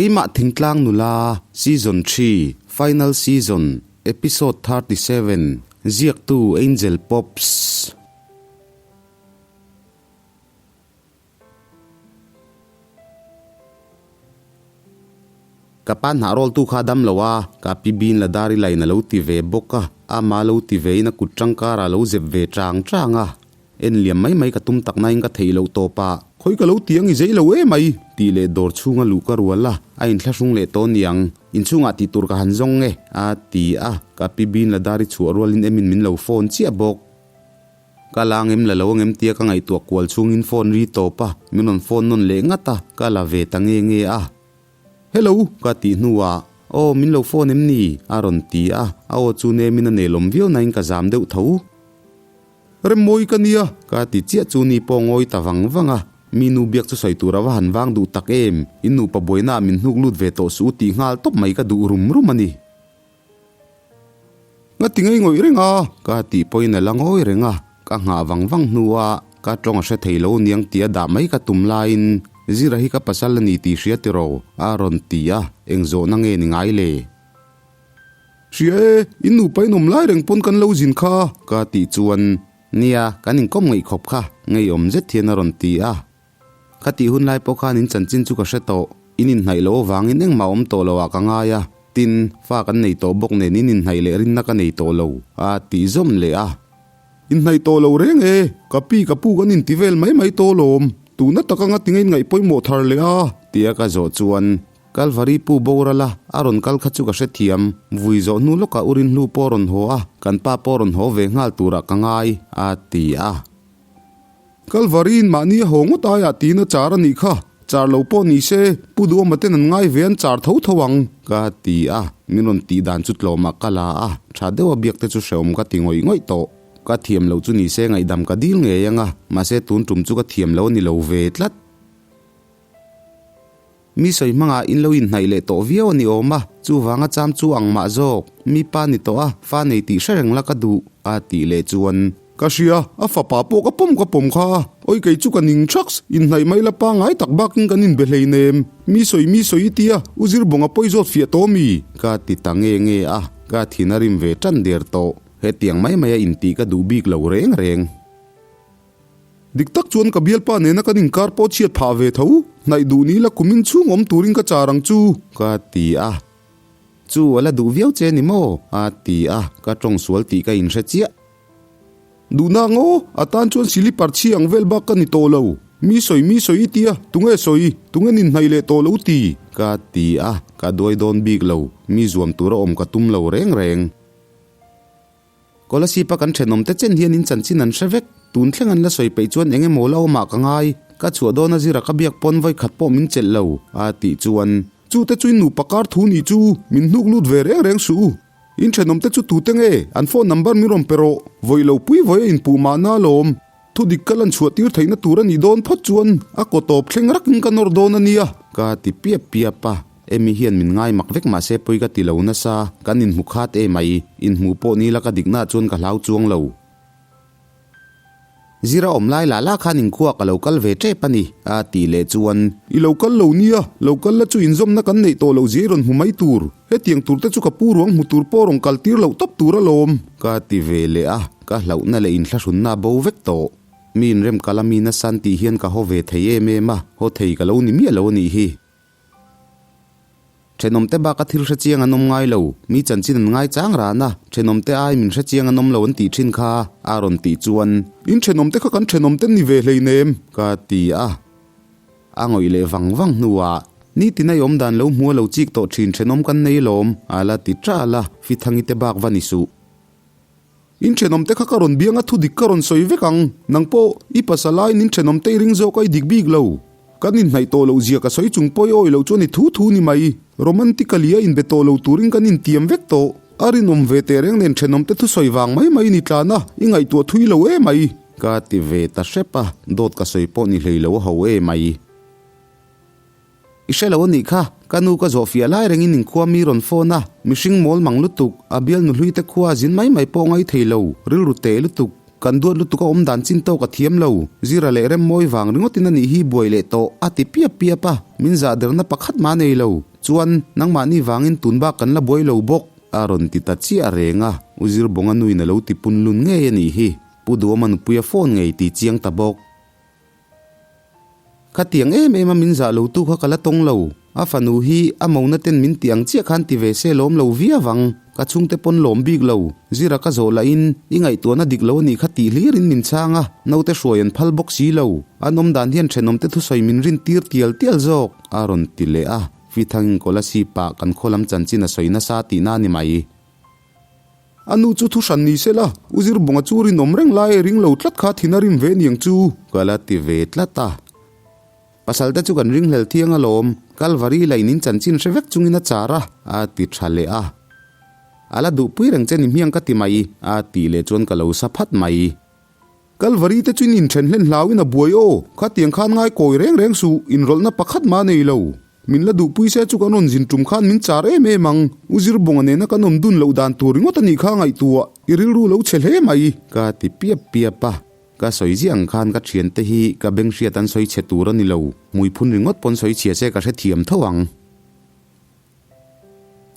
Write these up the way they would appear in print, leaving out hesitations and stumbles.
Keimah Thingtlang Nula, Season xii, Final Season, Episode 37, Ziaktu Angel Pops. Ka pa hnah rawltu kha a dam lo a, ka pi bin la dar i lain a lo ti ve bawk a, ama lo ti ve in a kut tangkar ah lo zep ve chang chang a. En liam mai mai ka tum tak nain ka theih loh tawp a. Khawi ka lo ti ang i zei lo em ai? Tih leh dawr chhunga luh ka rual a, a inthlahrung leh tawh niang. Inchhungah tih tur ka han zawng nge? A ti a, ka pi bin la dar i chhuah rualin emin min lo phone chiah bawk. Ka la ngem la lo angem tia ka ngaihtuah kual chhungin phone ri tawp a, min rawn phone nawn leh ngat a, ka la ve ta nge nge a. Hello! ka tih hnuah, Aw, min lo phone em ni? a rawn ti a, a aw chu nemin a nelawm viau nain ka zam deuh tho. Remmawi ka nia! ka ti chiah chu ni pawh ngawi ta vang vang a, mi nu biak chu sawi tur a va han vang duh tak em, in nupa buainaah min hnuk lut ve tawh suh u tih nghal tawp mai ka duh rum rum a ni. Nga ti ngei ngawih reng a, ka tih pawhin a la ngawi reng a, ka nghah vang vang hnua ka tawng a hre thei lo niang tia dah mai ka tum laiin Zira hi ka pasal a ni tih hria tiraw? a rawn ti a, eng zawhna nge ni ngai le? Hria e, in nupa in awm lai reng pawn kan lo zin kha, ka tih chuan Nia, kan inkawm ngaih khawp kha, ngeiawm zet hian a rawn ti a. Ka tih hun lai pawh khan in chanchin chu ka hre tawh. In inhnaih loh avangin engmah awm tawh loh ah ka ngai a, tin, fa kan nei tawh bawk nen in inhnaih leh rinna ka nei tawh lo, a tih zawm leh a. Inhnaih tawh lo reng e, ka pi ka pu kan inti vel mai mai tawh lawm, tuna taka nga tinge in ngaih pawimawh thar leh a? Tia ka zawh chuan Kalvari pu boral a, a rawn kal kha chu ka hrethiam, vui zawh hnu lawkah u Rinhlu pawh a rawn haw a, kan pa pawh a rawn haw ve nghal turah ka ngai, a ti a. Kalvari in mahni a haw ngawt aiah tiin a char a nih kha, char lo pawh ni se, Pu Duhawma ten an ngai ve an char tho tho ang, ka ti a, min rawn tih dan chu tlawmah ka la a, tha deuha biak te chu hrehawm ka ti ngawih ngawih tawh. Ka thiam loh chu ni se ngaihdam ka dil ngei ang a, mahse tun tum chu ka thiam lo a ni lo ve tlat. Mi sawi hmangah in lo inhnaih leh tawh viau a ni awm a, chuvanga cham chu ang mah zawk, mi pa ni tawh a, fa nei tih hre reng la ka duh, a tih leh chuan. Ka hria, a fapa pawh ka pawm ka pawm kha, awi kei chu ka ning thaks, inhnaih mai la pangai tak bakin kan inbe hleinem, mi sawi mi sawi i tia, u Zirbawnga pawi zawt fiah tawh mi? Ka ti ta nge nge a, ka thin a rim ve tan der tawh, hetiang mai maia intih ka duh bik lo reng reng. Dik tak chuan ka bialpa nena kan inkar pawh chhiat phah ve tho, hnaih duh ni la kumin chhung awm turin ka char ang chu. Ka ti a. Chu a la duh viau che ni maw? A ti a, ka tawng sual tih ka inhre chiah. Duhna ngaw, a tan chuan silipar chhi ang vel bak ka ni tawh lo. Mi sawi mi sawi i tia, tunge sawi, tunge ninhnaih leh tawh lo ti? Ka ti a, ka duai dawn bik lo, mi zuam tura awm ka tum lo reng reng. Kolasip a kan thenawm te chen hian in chanchin an hre vek. Tun thleng an la sawi peih chuan eng emaw la awmah ka ngai. Ka chhuah dawn a zira ka biak pawn vawi khat pawh min chelh lo, a tih chuan. Chu te chu in nupa kar thu nih chu min hnuk lut ve reng reng suh u. In thenawm te chu tute nge an phone number min rawn pe rawh. Vawi lo pui vawi a inpuh mahna alawm. Thu dik ka lan chhuah tir theihna tur a nih dawn phawt chuan a kaw tawp thleng rakin ka nawr dawn a nia. Ka ti piap piap a, Amy hian min ngai mak vek mahse pawi ka ti lo nasa, kan inhmu khat em mai, inhmuh pawh ni la ka dikna chuan ka hlau chuang lo. Zira awm lai lah lah khan inkhua ka lo kal ve tep a ni, a tih leh chuan. I lo kal lo nia, lo kal la chu inzawmna kan neih tawh loh zia i rawn hmu mai tur. Hetiang tur te chu ka pu ruang hmu tur pawh rawn kal tir loh tawp tur alawm. Ka ti ve leh a, ka hlauhna leh inthlahrunna a bo vek tawh. Mi inrem kal a mi nasa an tih hian ka haw ve thei em em a, haw thei ka lo ni miah lo a nih hi. Thenawmte bak a thil hre chiang an awm ngai lo, mi chanchin an ngai chang ran a, thenawmte ai min hre chiang an awm lo an tih thin kha, a rawn tih chuan. In thenawmte kha kan thenawmte ni ve hleinem, ka ti a. A ngawih leh vang vang hnuah, Nitin a i awm dan lo hmu a lo chik tawh thin thenawm kan nei lawm, a la ti ṭal a, Fithangi te bak va ni suh. In thenawmte kha ka rawn biang a thudik ka rawn sawi vek ang, nang pawh i pasal aiin in thenawmte i ring zawk a i dik bik lo. Kan inhnaih tawh loh zia ka sawi chung pawh i awi loh chuan i thu thu ni mai. Romantically a inbe tawh lo turin kan intiam vek tawh. A rinawm ve teh reng nen thenawmte thusawi vang mai mai ni tlan a, i ngaihtuah thui lo e mai. Ka ti ve ta hrep a, dawt ka sawi pawh ni hlei lo a ho e mai. I hre lo a nih kha, ka nu ka zawh fiah lai rengin inkhua mi rawn phone a, mihring mawl mang lutuk, a bial nu hlui te khua a zin mai mai pawh ngai thei lo, rilru teh lutuk, kan duat lutuk a awm dan chin tawk a thiam lo, Zira leh Remmawi vang ringawtin a nih hi buai leh tawh, a ti piap piap a, min zah derna pakhat mah nei lo. Chuan, nangmahni vangin tun bak kan la buai lo bawk, a rawn ti ta chiah reng a, U Zirbawnga nuin a lo ti punlun ngei a nih hi. Pu Duama nupuia phone ngei ti chiang ta bawk. Khatiang em em a min zah lo tu kha ka la tawng lo. A fanu hi a mona ten min ti ang chiah khan ti ve se lawm lo viau ang. Ka chhungte pawn lawm bik lo. Zira ka zawh lahin i ngaihtuahna dik lo a nih kha tih hlirin min chhang a, naute hruai an phal bawk si lo. An awm dan hian thenawmte thusawi min rin tir tial tial zawk, a rawn ti leh a. Fithangin Kolasib ah kan khaw lam chanchin a sawi nasa tihna a ni mai. A nu chu thu hran ni se la, U Zirbawnga chu rinawm reng lai ring lo tlat kha thin a rim ve niang chu. Ka la ti ve tlat a. Pasal te chu kan ringhlel thiang alawm, Kalvari la in in chanchin hre vek chungin a char a, a ti tha leh a. A la duhpui reng che ni hmiang ka ti mai, a tih leh chuan ka lo sa phat mai. Kalvari te chu in inthen hlen hlauin a buai aw, khatiang khan ngai kawi reng reng suh, inrawlhna pakhat mah nei lo. Min la duhpui se chu kan rawn zin tum khan min char em em ang, U Zirbawnga nena kan awm dun loh dan tur ringawt a nih kha ngaihtuah, i rilru lo chhe hle mai. Ka ti piap piap a, ka sawi ziah ang khan ka thiante hi ka beng hriat an sawi chhe tur a ni lo, hmuiphun ringawt pawn sawi chhia se ka hrethiam tho ang.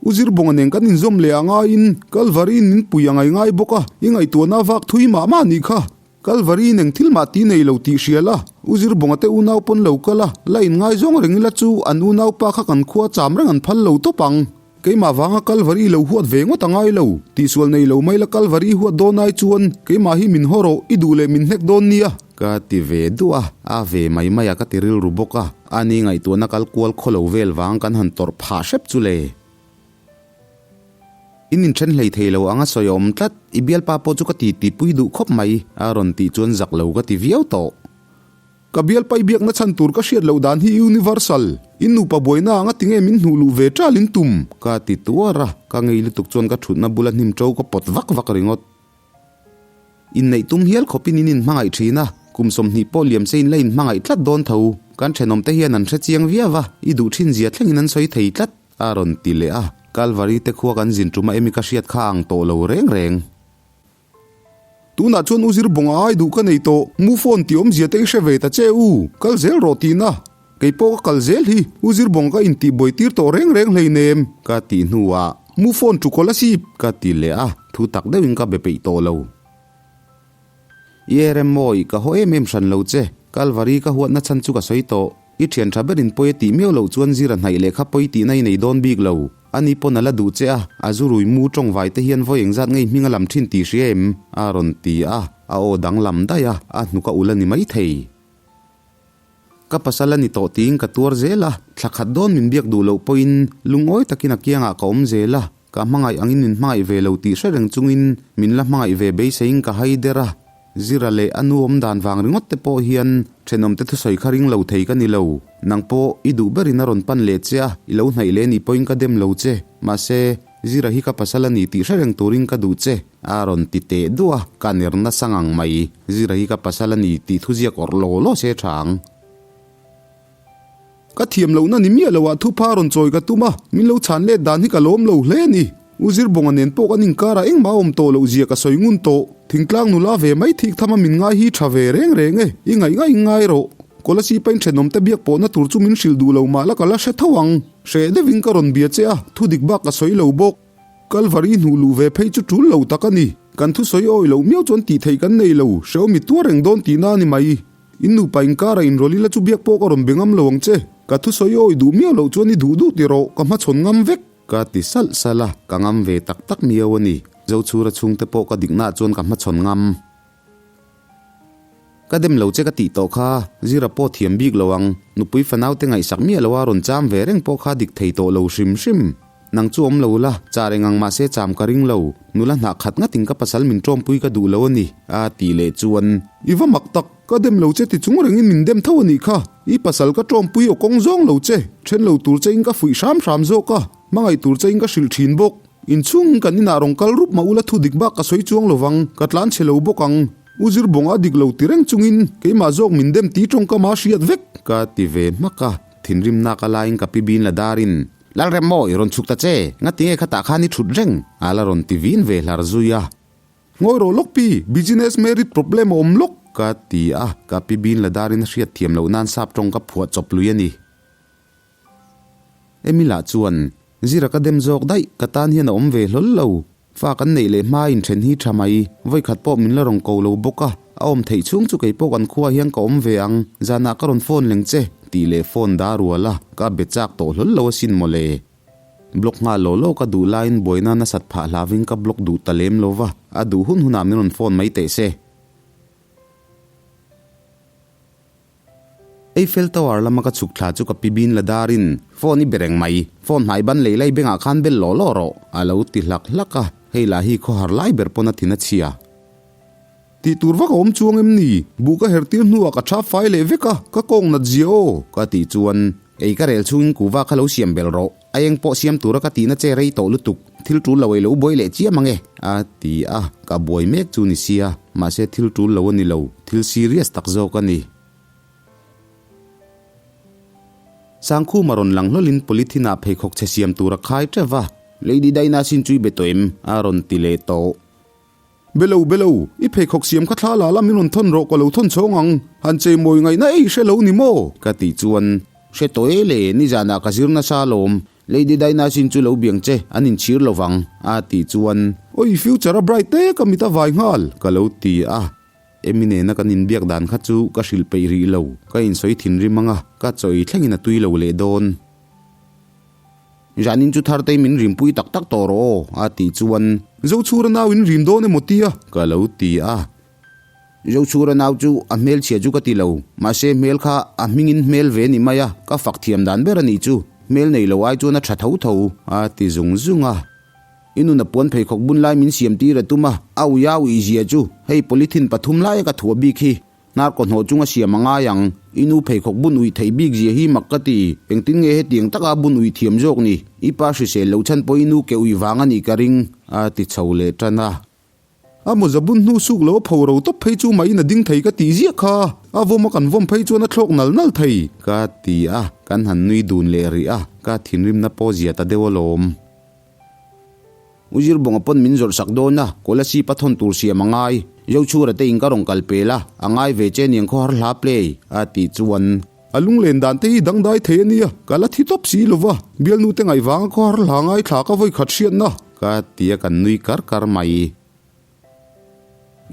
U Zirbawnga nen kan inzawm leh a ngaiin Kalvari-in min pui a ngai ngai bawk a, i ngaihtuahna a vak thui mah mah nih kha. Kalvari-in eng thil mah ti nei lo tih hria la, U Zirbawnga te unau pawn lo kal a, la inngaizawng reng ila chu an unaupa kha kan khua cham reng an phal lo tawp ang. Keimah vanga Kalvari lo huat ve ngawt a ngai lo, tihsual nei lo mai la Kalvari huat dawn ai chuan keimah hi min haw rawh, i duh leh min hnek dawn nia. Ka ti ve duh a, a ve mai mai a ka ti rilru bawk a, ani ngaihtuahna kal kual khaw lo vel vang kan han tawrh phah hrep chu le. In inthen hlei thei lo ang a sawi a awm tlat, i bialpa pawh chu ka ti tipui duh khawp mai, a rawn tih chuan zak lo ka ti viau tawh. Ka bialpa i biakna chhan tur ka hriat loh dan hi universal, in nupa buaina anga tinge min hnuh luh ve ṭal in tum? Ka ti tuar a, ka ngei lutuk chuan ka ṭhutna bula hnim ṭo ka pawt vak vak ringawt. Inneih tum hial khawpin in inhmangaih thin a, kum 20 pawh liam se in la inhmangaih tlat dawn tho. Kan thenawmte hian an hre chiang viau a, i duh thin zia thlengin an sawi thei tlat, a rawn ti leh a. Kalvari te khua kan zin ṭuma emi ka hriat kha ang tawh lo reng reng. Tunah chuan U Zirbawnga ai duh ka nei tawh, mu phone tih awmzia te i hre ve ta che u, kal zel rawh tihna. Kei pawh ka kal zel hi, U Zirbawnga ka intih buai tir tawh reng reng hleinem, ka tih hnuah mu phone chu kawl a sip, ka ti leh a, thu tak deuhin ka be peih tawh lo. I erem mawi, ka haw em em hran lo che, Kalvari ka huatna chhan chu ka sawi tawh, i thian tha berin pawi a tih miau loh chuan Zira hnaih leh kha pawi tihna i nei dawn bik lo, ani pawn a la duh che a, a zu rui mu tawngvai te hian vawi engzat ngei hming a lam thin tih hria em? a rawn ti a, a aw danglam daih a, a hnuk a ulh a ni maithei. Ka pasal a ni tawh tiin ka tuar zel a, thla khat dawn min biak duh loh pawhin lungawi takin a kiangah ka awm zel a, ka hmangaih angin min hmangaih ve lo tih hre reng chungin min la hmangaih ve beiseiin ka hai der a, Zira leh a nu awm dan vang ringawt te pawh hian thenawmte thusawi kha ring lo thei ka ni lo. Nang pawh i duh berin a rawn pan leh che a, i lo hnaih leh nih pawhin ka dem lo che, mahse Zira hi ka pasal a ni tih hre reng turin ka duh che, a rawn ti teh duh a, ka ner nasa ngang mai. Zira hi ka pasal a ni tih thuziak awrh law law se tha ang. Ka thiam lohna ni miah loah thupha rawn chawi ka tum a, min lo chhan let dan hi ka lawm lo hle a ni. U Zirbawnga nen pawh kan inkarah engmah a awm tawh loh zia ka sawi ngun tawh. Thingtlang nula ve mai thik thama min ngai hi tha ve reng reng e, i ngaih ngaih ngai rawh. Kolasib pain thenawmte biak pawhna tur chu min hrilh duh lo mah la ka la hre tho ang. Hreh deuhin ka rawn bia che a, thu dik bak ka sawi lo bawk. Kalvari hnuh luh ve phei chu tul lo tak a ni. Kan thu sawi awi loh miau chuan tih theih kan nei lo, hrehawm i tuar reng dawn tihna a ni mai. In nupa inkara inrawlh ila chu biak pawh ka rawn be ngam lo ang che. Ka thu sawi awi duh miau loh chuan i duh duh ti rawh, ka hmachhawn ngam vek. Ka ti salh salh a, ka ngam ve tak tak miau a ni. Zochhura chhungte pawh ka diknaah chuan ka hmachhawn ngam. Ka dem lo che ka tih tawh kha, Zira pawh thiam bik lo ang, nupui fanau te ngaihsak miah lo a rawn cham ve reng pawh kha dik thei tawh lo hrim hrim. Nang chu awm lo la, char eng ang mahse cham ka ring lo, nula hnah khat ngatin ka pasal min tawmpui ka duh lo a ni, a tih leh chuan. I va mak tak, ka dem lo che ti chung rengin min dem tho a nih kha, i pasal ka tawmpui aw kawng zawng lo che, then lo tur che in ka fuih hram hram zawk a, hmangaih tur che in ka hrilh thin bawk. Inchhungin kan inah rawn kal rup mah ula thu dik bak ka sawi chuang lo vang, ka tlan chhe lo bawk ang. U Zirbawnga a dik lo ti reng chungin keimah zawk min dem ti tawngkam a hriat vek. Ka ti ve hmak a, thinrim nak a laiin ka pi bin la darin, Lalrem maw, i rawn chhuk ta che, ngatinge khatah khan i thut reng? a la rawn ti vin ve hlar zui a. Ngawi rawh lawk pi, business merit problem a awm lawk. Ka ti a, ka pi bin la darin a hriat thiam loh nan sap tawng ka phuah chawp lui a ni. Emila chuan, Zira ka dem zawk daih, ka tan hian a awm ve hlawl lo. Fa kan neih leh hma inthen hi tha mai, vawikhat pawh min la rawn ko lo bawk a, a awm theih chhung chu kei pawh kan khuaah hian ka awm ve ang, zanah ka rawn phone leng che, tih leh phone dah rual a, ka be chak tawh hlawl lo asin mawle. Block nghal law law ka duh laiin buaina nasat phah hlavin ka block duh ta lem lo va, a duh hun hunah min rawn phone mai teh se. Eiffel Tower lama ka chhuk thla chu ka pi bin la darin, Phone i be reng mai, phone hnai ban lei lai bengah khan bel law law rawh, a lo ti hlak hlak a, hei lah hi khawhar lai ber pawn a thin a chhia. Tih tur vak a awm chuang em ni? Buh ka her tir hnuah ka tha fai leh vek a, ka kawng nat zia aw, ka tih chuan ei ka rel chhungin kuva kha lo siam bel rawh, a eng pawh siam tura ka tihna che rei tawh lutuk, thil tul lo ei lo buai leh chiam ang e, a ti a, ka buai mek chu ni sia, mahse thil tul lo a ni lo, thil serious tak zawk a ni. Sangkhuma rawn lang hlawlin polythene ah pheikhawk chhe siam tur a khai teuh va, Lady Dinah sin chu i be tawh em? a rawn ti leh tawh. Belo belo, i pheikhawk siam kha thla la la min rawn thawn rawh ka lo thawn chhawng ang, han chei mawi ngaihna ei hre lo ni maw? Ka tih chuan, Hre tawh e le, nizanah ka zir nasa alawm, Lady Dinah sin chu lo biang che, an inchhir lo vang, a tih chuan, Oi, future a bright te ka mit a vai nghal, ka lo ti a. Emi nena kan inbiak dan kha chu ka hrilh peih rih lo, ka insawi thinrim ang a, ka chawi thlengin a tui lo leh dawn. Zanin chu Thartei min rimpui tak tak tawh rawh aw, a tih chuan. Zochhura nau in rim dawn emaw tia? Ka lo ti a. Zochhura nau chu a hmelchhia chu ka ti lo, mahse hmel kha a hmingin hmel ve ni mai a, ka fak thiam dan ber a nih chu. Hmel nei lo ai chuan a tha tho tho, a ti zung zung a. I nun a puan pheikhawk bun lai min siam tir a tum a, a ui a ui zia chu hei polythene pathum laia ka thuah bik hi. Hnar kaw hnawh chunga siam a ngai ang. I nu pheikhawk bun uih theih bik zia hi mak ka ti. Engtin nge hetiang taka bun uih thiam zawk ni? I pa hrisel lo chhan pawh i nu ke uih vang a nih ka ring, a ti chho leh tan a. A mawza bun hnu suk lo a pho ro tawp phei chu mah in a ding thei ka tih ziah kha. A vawm a kan vawm phei chuan a thlawk nal nal thei. Ka ti a, kan han nui dun leh rih a, ka thinrimna pawh zia ta deuh alawm. U Zirbawnga pawn min zawrh sak dawn a, Kolasib a thawn tur siam a ngai. Zochhura te in ka rawn kal pel a, a ngai ve che niang khawhar hla play, a tih chuan. A lunglen dan te hi dangdai thei a nia, ka la thi tawp si lo va, bialnu te ngaih vanga khawhar hla ngaithla ka vawi khat hriatna. Ka ti a kan nui kar kar mai.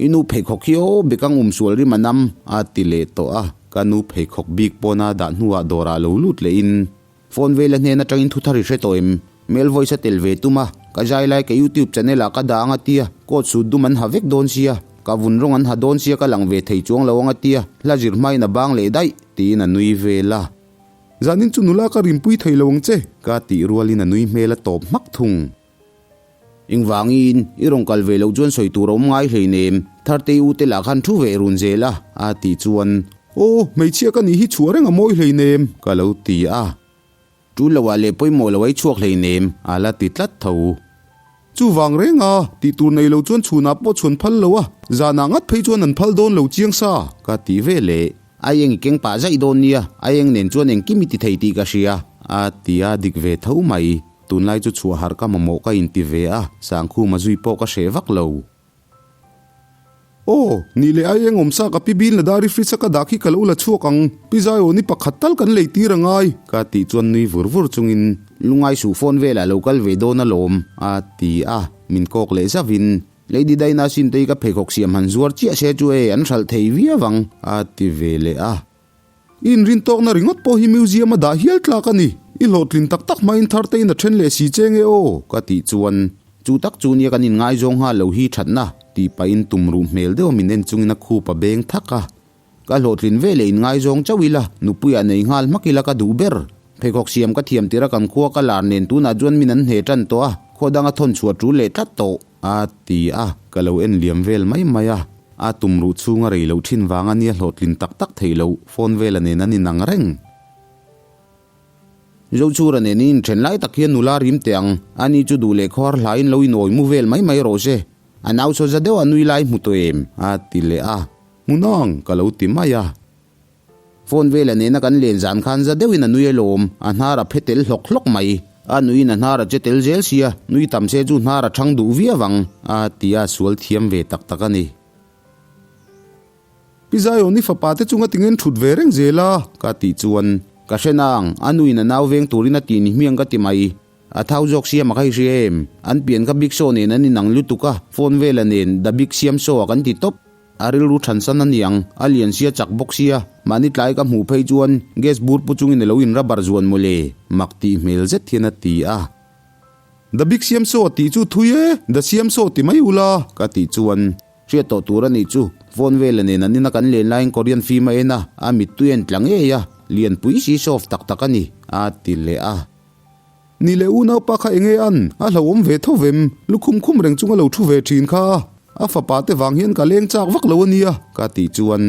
I nu pheikhawk hi aw bekang um sual rim a nam, a ti leh tawh a, ka nu pheikhawk bik pawna dah hnuah dawrah lo lut lehin. Phone vela hnen atangin thu thar i hre tawh em? Mail voice a tel ve tum a, ka zai lai ka youtube channel ah ka dah ang a tia, coat suit dum an ha vek dawn sia, ka vun rawng an ha dawn sia ka lang ve thei chuang lo ang a tia, hla zir hmain a bang leh daih, tiin a nui vel a. Zanin chu nula ka rimpui thei lo ang che. Ka tih rualin a nui hmel a tawp hmak thung. Engvangin, i rawn kal ve loh chuan sawi tur a awm ngai hleinem, Thartei u te lah khan thu ve run zel a, a tih chuan. Aw, hmeichhia ka nih hi chhuah reng a mawi hleinem, ka lo ti a. Tul loah leh pawimawh lo ai chhuak hleinem, a la ti tlat tho. Chuvang reng a, tih tur nei lo chuan chhunah pawh chhuan phal lo a, zanah ngat phei chuan an phal dawn lo chiang sa, ka ti ve leh. Ai eng i keng pah zaih dawn nia, ai eng nen chuan engkim i ti thei tih ka hria, a ti a, dik ve tho mai. Tunlai chu chhuah harh ka mamawh ka inti ve a, Sangkhuma zui pawh ka hreh vak lo. Aw, nih leh ai eng awmsa ka pi bil na dar i fridge a ka dah khi ka lo la chhuak ang, pi Zaiaw ni pakhat tal kan lei tir a ngai. Ka tih chuan nui vur vur chungin, Lungai suh phone velah lo kal ve dawn alawm, a ti a, min kawk leh zauhin, Lady Dinah Sintei ka pheikhawk siam han zuar chiah se chu e, an hralh thei viau ang, a ti ve leh a. I inrintawkna ringawt pawh hi museum a dah hial tlak a ni. I hlawhtlin tak tak hmain Thartein a then leh si che nge aw? Ka tih chuan, Chu tak chu nia kan inngaizawng nghal lo hi thatna, tih pahin tum ruh hmel deuh a min en chungin a khup a beng thak a. Ka hlawhtlin ve leh inngaizawng chauh ila, nupuiah nei nghal hmak ila ka duh ber. Pheikhawk siam ka thiam tirh a kan khua ka lar nen tunah chuan min an hne tan tawh a, khaw danga thawn chhuah tul leh tlat tawh. A ti a, ka lo en liam vel mai mai a. A tum ruh chhunga rei loh thin vang a nia hlawhtlin tak tak theih loh, phone vela nen an inang reng. Zochhura nen in inthen lai tak hian nula rim teh ang, ani chu duh leh khawhar hlain lo inawi mu vel mai mai rawh se. A nau saw za deuh a nui lai hmu tawh em? a ti leh a. Hmunang, ka lo ti mai a. Phone vela nena kan len zan khan za deuhin a nui alawm, a hnar a phe tel hlawk hlawk mai. A nuiin a hnar a che tel zel sia, nui tam se chu hnar a thang duh viau ang, a ti a, sual thiam ve tak tak a ni. Pi Zion i fapa te chunga tingen thut ve reng zel a, ka tih chuan. Ka hre nang, a nuin a nau veng turin a tih ni hmiang ka ti mai. A thau zawk siam a kha i hria em? An pian kha Big Show nen an inang lutuk a, phone vela nen The Big Siam Show a kan ti tawp. A rilru thansan a niang, a lian sia chak bawk sia, mahni tlai ka hmuh phei chuan gas bur pu chungin a lo in rubber zuan mawle, mak tih hmel zet hian a ti a. The Big Siam Show a tih chu thui e, The Siam Show ti mai ula ka tih chuan hriat tawh tur a nih chu, phone vela nen an ina kan len laiin Korean film a en a, a mittui a en tla ngei a, lianpui si soft tak tak a ni, a ti leh a. Ni leh unaupa kha enge an, a hlauhawm ve tho vem, lukhum khum reng chunga lo thu ve thin kha, a fapa te vang hian ka leng chak vak lo a nia. Ka tih chuan,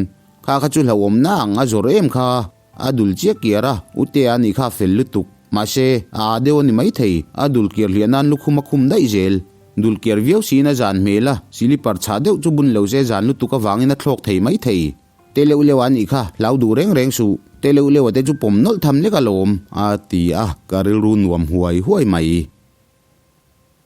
Kha kha chu hlauhawm na ang a zawr em kha, a dul chiah kiar a, Utea a nih kha a fel lutuk, mahse, a ah deuh a ni maithei, a dul kiar hliah nan lukhum a khum daih zel. Dul kiar viau siin a zan hmel a, silipar chhah deuh chu bun lo se zan lutuk avangin a thlawk thei maithei. Te leuh leuh a nih kha, hlau duh reng reng suh. Te leuh leuh a te chu pawm nawlh tham lek alawm, a ti a, ka rilru nuam huai huai mai.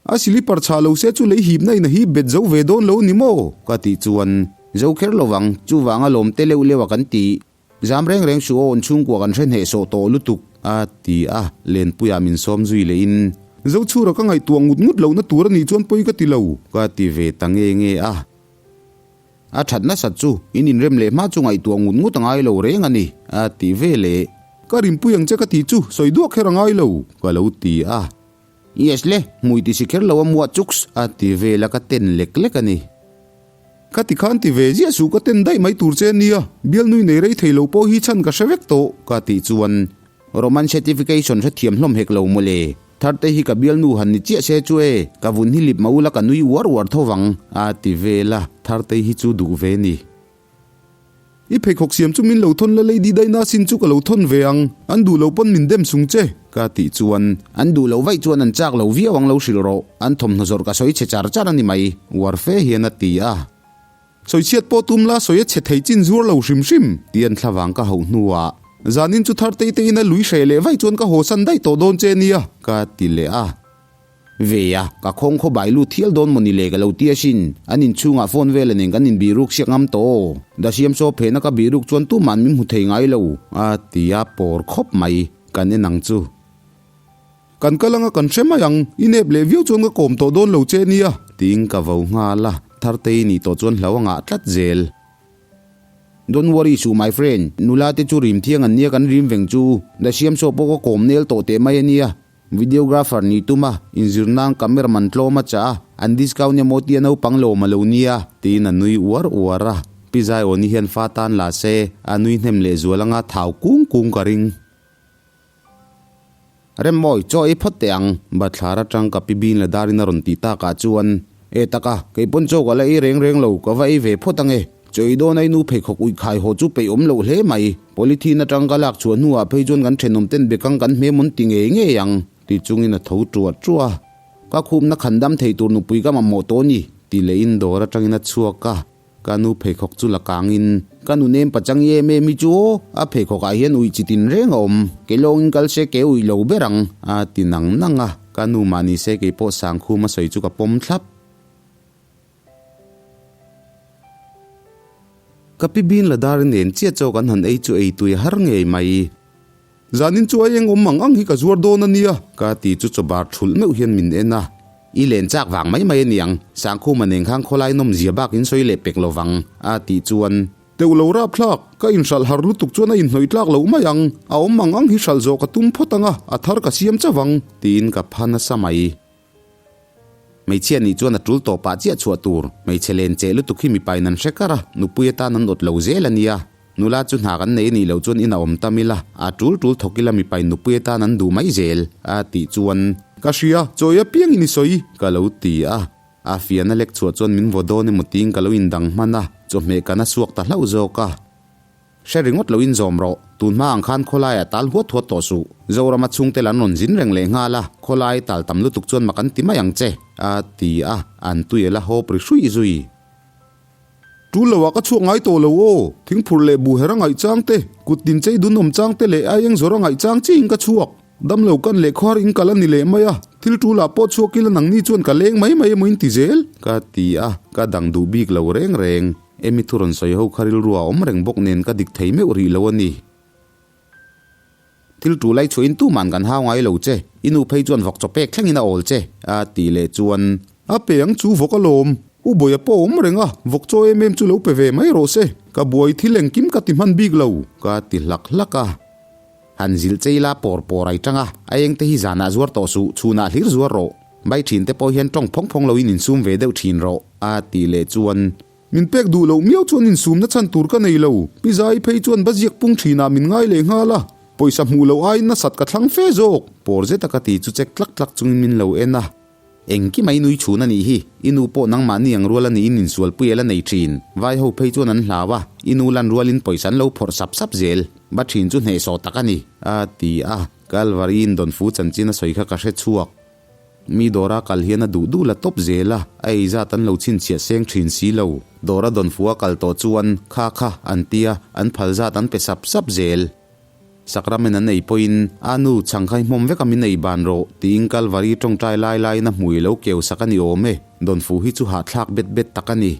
A silipar chhah lo se chu lei hipna in a hip bet zo ve dawn lo ni maw? Ka tih chuan, Zo kher lo vang, chuvang alawm te leuh leuh a kan ti. Zam reng reng suh aw, inchhungkua kan hre hnehsawh tawh lutuk, a ti a, Lenpuiah min sawm zui leh in. Zochhura ka ngaihtuah ngut ngut lohna tur a nih chuan pawi ka ti lo. Ka ti ve ta nge nge a. A that nasat chu in inrem leh hma chu ngaihtuah ngut ngut a ngai lo reng a ni, a ti ve leh. Ka rinpui ang che ka tih chu sawi duak kher a ngai lo, ka lo ti a. Yes le, hmui ti si kher lo a muah chuks, a ti vel a ka ten lek lek a ni. Ka ti khan ti ve ziah suh ka ten daih mai tur che nia, bialnui nei rei thei lo pawh hi chhan ka hre vek tawh, ka tih chuan Roman certification hrethiam hlawm hek lo mawle. Tharte hi ka bialnu han ni chiah se chu e, ka vun hi lip mah ula ka nui uar uar tho vang, a ti vel a, Thartei hi chu duh ve ni. I pheikhawk siam chu min lo thawn la Lady Daina sin chu ka lo thawn ve ang, an duh lo pawn min dem sung che. Ka tih chuan, an duh loh vaih chuan an chak lo viau ang lo hrilh rawh, an thawmhnaw zawrh ka sawi chhe char char a ni mai, uar fe hian a ti a. Sawichhiat pawh tum la sawi a chhe thei chin zuar lo hrim hrim. Tian thlavang ka hauh hnuah. Zanin chu thar tei teiin a lui hreh leh vaih chuan ka haw san daih tawh dawn che nia. Ka ti leh a. Ve a, ka khawng khaw bai lut thial dawn mawni le ka lo ti asin. An inchhungah phone vela nen kan inbih ruk siak ngam tawh aw. Dasiam saw phehna ka bih ruk chuan tuman min hmu thei ngai lo. A ti a, pawr khawp mai. Kan en ang chu. Kan kal anga kan hre mai ang, i nep leh viau chuan ka kawm tawh dawn lo che nia. Tiin ka vo nghal a, Thartei nih tawh chuan hlo a ngah tlat zel. Don't worry suh my friend, nula te chu rim thiang an nia kan rim veng chu, Dasiam saw pawh ka kawm nel tawh teh mai a nia. Videographer nih tum a, inzir nan cameraman tlawm a chah a, an discount emaw tia naupang lawm a lo nia. Tiin a nui uar uar a, Pi Zaiawni hian fa tan la se, a nui hnem lehzual anga thau kung kung ka ring. Remmawi, chaw ei phawt teh ang, bathlar atang ka pi bin la darin a rawn tih takah chuan, E taka, kei pawn chaw ka la ei reng reng lo, ka va ei ve phawt ange. Chaw ei dawn ai nu pheikhawk uih khai haw chu peih awm loh hle mai. Polythene atang ka lak chhuah hnuah phei chuan kan thenawm ten bekang kan hmem awn ti ngei ngei ang, ti chungin a tho ṭuah ṭuah a. Ka khupna khan dam thei tur nupui ka mamawh tawh a ni, ti lehin dawr atangin a chhuak a. Ka nu pheikhawk chu la kangin, Ka nu nem pachang i em em hi chu aw, a pheikhawkah hian uih chi tin reng a awm, ke lawngin kal se ke uih lo ber ang, a ti nang nang a. Ka nu mah ni se kei pawh Sangkhum a sawi chu ka pawm thlap. Ka pi bin la dar nen chiah chaw kan han ei chu ei tui har ngei mai. Zanin chu a eng awm ang ang hi ka zuar dawn a nia. Ka ti chu chaw bar thulh meuh hian min en a. I len chak vang mai mai a niang, Sangkhuma nen khan khawlai nawm zia bak in sawi leh pek lo vang, a tih chuan. Teuh lo rap thlak, ka inhralh har lutuk chuan a inhnawih tlak loh mai ang, a awm ang ang hi hralh zawh ka tum phawt ang a, a thar ka siam chauh ang. Tiin ka pha nasa mai. Hmeichhia nih chuan a tul tawh pah chiah chhuah tur. Hmeichhe len cheh lutuk hi mipa in an hre kar a, nupui atan an awt lo zel a nia. Nula chu hna kan nei a nih loh chuan in a awm tam ila, a tul tul thawk ila mipa in nupui atan an duh mai zel, a tih chuan. Ka hria, chawi apiang in i sawi, ka lo ti a. A fiahna lek chhuah chuan min vaw dawn emaw tiin ka lo indang hman a, chawhmeh kan a suak ta hlauh zawk a. Hre ringawt loin zawm rawh, tun hma ang khan khawlaiah tal huat huat tawh suh. Zorama chhungte lan rawn zin reng leh nghal a, khawlai tal tam lutuk chuan mak an ti mai ang che, a ti a, an tui a la hawp ri hruih zui. Tul loah ka chhuak ngai tawh lo aw, thingphurh leh buhher a ngaih chang te, kut tin chei dun awm chang te leh aieng zawr a ngaih chang chiin ka chhuak. Damlo kan leh khawhar in kal a ni leh mai a, thil tulah pawh chhuak ila nangni chuan ka leng mai mai emaw in ti zel? Ka ti a, ka dang duh bik lo reng reng. Emi thu rawn sawi ho kha rilru a awm reng bawk nen ka dik thei meuh rih lo a ni. Thil ṭul ai chhuahin tuman kan hau ngai lo che, i nu phei chuan vawk chaw pek thlengin a awl che, a tih leh chuan. A pe ang chu vawk alawm, u Bawia pawh awm reng a, vawk chaw em em chu lo pe ve mai rawh se, ka buai thil engkim ka ti hman bik lo, ka ti hlak hlak a. Han zilh chei la pawr pawr ai tang a, a eng te hi zanah zuar tawh suh, chhunah hlir zuar rawh. Bai thin te pawh hian tawng phawng phawng loin insum ve deuh thin rawh, a tih leh chuan. Min pek duh loh miau chuan insumna chhan tur ka nei lo, Pi Zai phei chuan va ziak pung thinah min ngai leh nghal a, pawisa hmuh loh aiin nasat ka thlang fe zawk. Pawr zeta ka ti chu chek tlak tlak chungin min lo en a. Engkim a i nui chhun a nih hi, i nu pawh nangmahni ang rual a niin insualpui a la nei thin. Vai ho phei chuan an hlau a, i nu lan rualin pawisa an lo phawrh sap sap zel. Ba thin chu hnehsawh tak a ni, a ti a. Kalvari in Dawnfu chanchin a sawi kha ka hre chhuak. Mi dawra kal hian a duh duh la tawp zel a, a ei zat an lo chhinchhiah seng thin si lo. Dawra Dawnfu a kal tawh chuan, Kha kha, an ti a, an phal zat an pe sap sap zel. Sakramen an ei pawhin, A nu, chhang kha i hmawm vek a min ei ban rawh, tiin Kalvari tawngtai lai laiin a hmui lo keu sak a ni awm e. Dawnfu hi chu hahthlak bet bet tak a ni.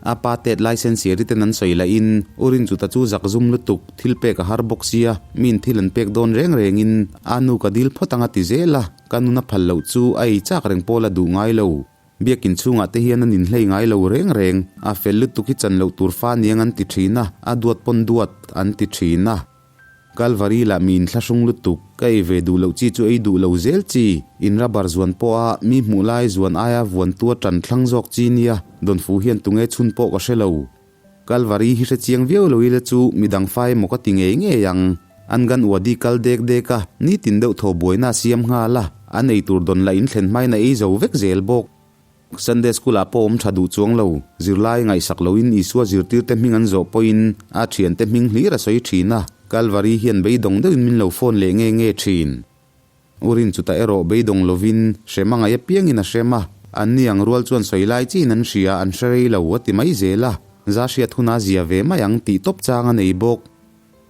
A pa tet lai sensiari ten an sawi lahin, U Rinchuta chu zak zum lutuk, thil pek a har bawk sia, miin thil an pek dawn reng rengin, A nu ka dil phawt ang a ti zel a, ka nun a phal loh chu a ei chak reng pawl a duh ngai lo. Biakin chhungah te hian an inhlei ngai lo reng reng, a fel lutuk hi chan loh tur fa niang an ti thin a, a duat pawn duat an ti thin a. Kalvari lah mi inthlahrung lutuk, ka ei ve duh loh chi chu ei duh lo zel chi, in rubber zuan pawha mi hmuh lai zuan aia vuantu a tan thlang zawk chi nia, Dawnfu hian tunge chhun pawh ka hre lo. Kalvari hi hre chiang viau lo ila chu midang fa emaw ka ti ngei ngei ang. An gan uadi kal dek dek a, nitin deuh thaw buaina a siam nghal a, an ei tur dawn lah in thlen hmain a ei zo vek zel bawk. Sunday School ah pawh awm tha duh chuang lo, zirlai ngaihsak loin Isua zirtirte hming an zawh pawhin a thiante hming hlir a sawi thin a, Kalvari hian beidawng deuhin min lo phone leh nge nge thin. U Rin chutah erawh beidawng lovin hrem a ngaih apiangin a hrem a, anni ang rual chuan sawi lai chiin an hria, an hre rei lo a ti mai zel a, za hriat huna zia ve mai ang tih tawp chang a nei bawk.